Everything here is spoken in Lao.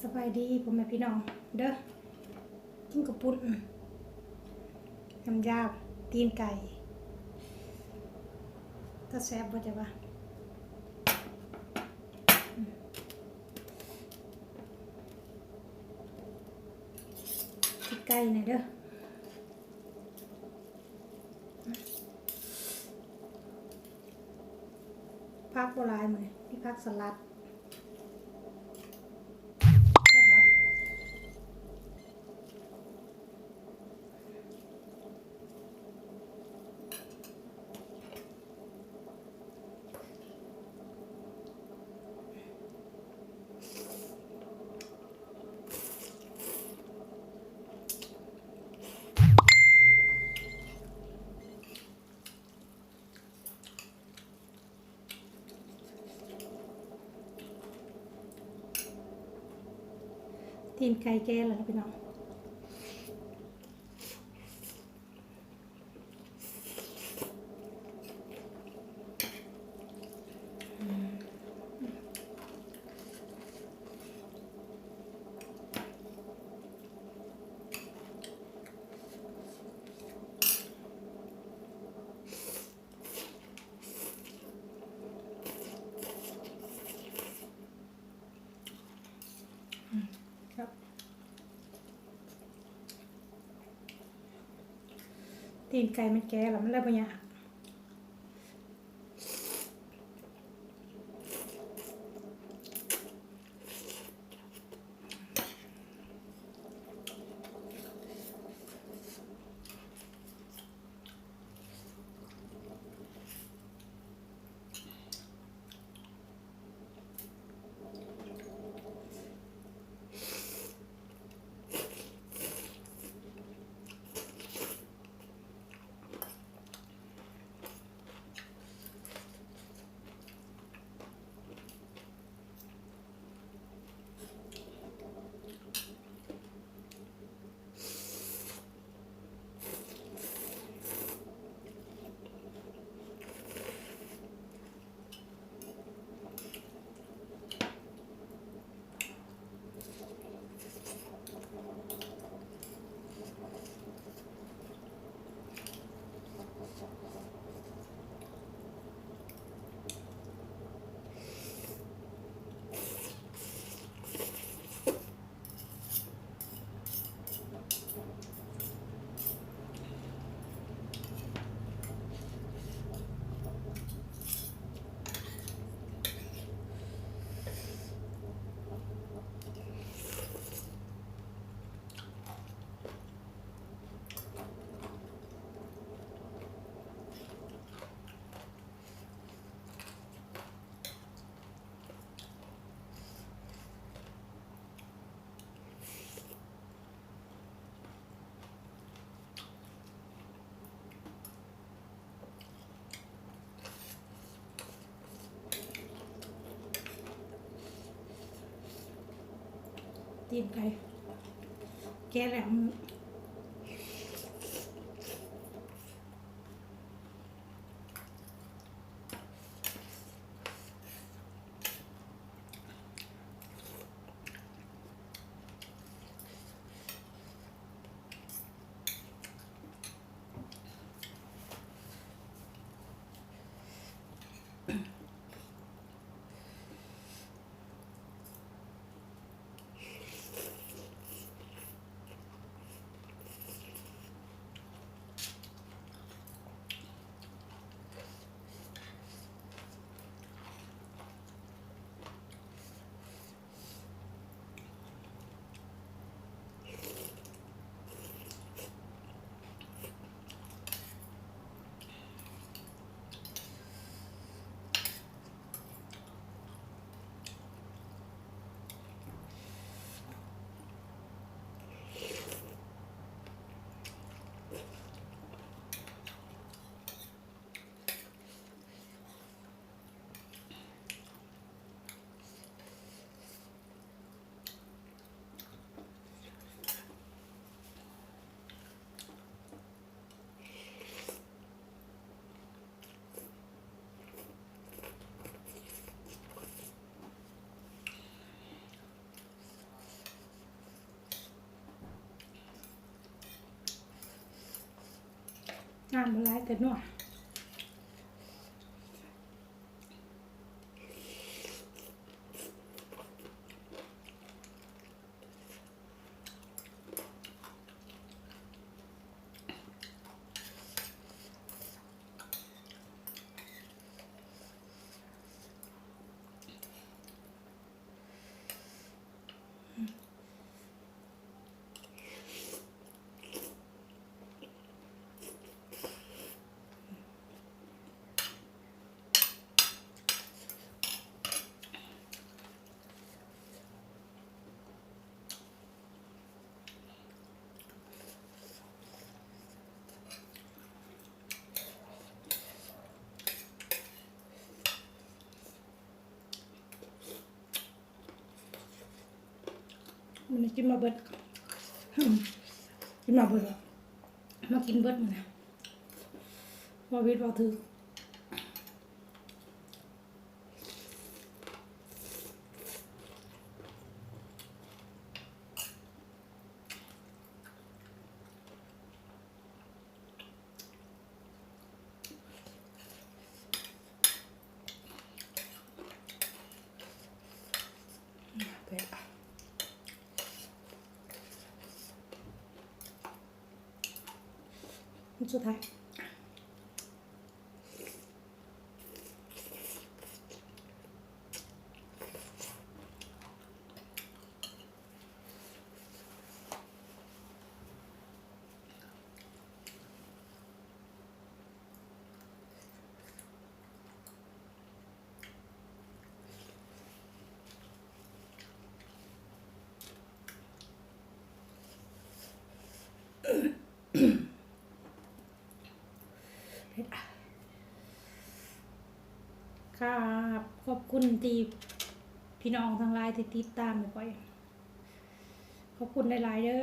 ສະບາຍດີພໍ່ແມ່ພີ່ນ້ອງເດີ ກິນເຂົ້າປຸ້ນ ນ້ຳຢາ ຕີນໄກ່ ຕາແຊບບໍ່ເຈົ້າວ່າ ອືມ ກິນໄກ່ແດ່ເດີ. ຜັກບໍ່ຫຼາຍມື້ນີ້ ມີຜັກສະຫຼັດ. ຕີນໄກ່ແກ່ແລ້ວພີ່ນ້ອງ. ອືມ ຄັບ ຕີນໄກ່ມັນແກ່ແລ້ວ ມັນເລີຍບໍ່ຍາກ. ຕີນໄກ່ແກ່ແລ້ວ. ອ ນ້ຳບໍ່ຫຼາຍແຕ່ນົວ. ມື້ນີ້ກິນມາເບິດ ກິນມາເບິດ ມາກິນເບິດມື້ນີ້ ເວົ້າຜິດເວົ້າຖືກ. ເຜັດ ອັນສຸດທ້າຍ. ຄັບ ຂອບຄຸນທີ່ ພີ່ນ້ອງທັງຫຼາຍທີ່ຕິດຕາມໃຫ້ຂ້ອຍ ຂອບຄຸນຫຼາຍໆເດີ.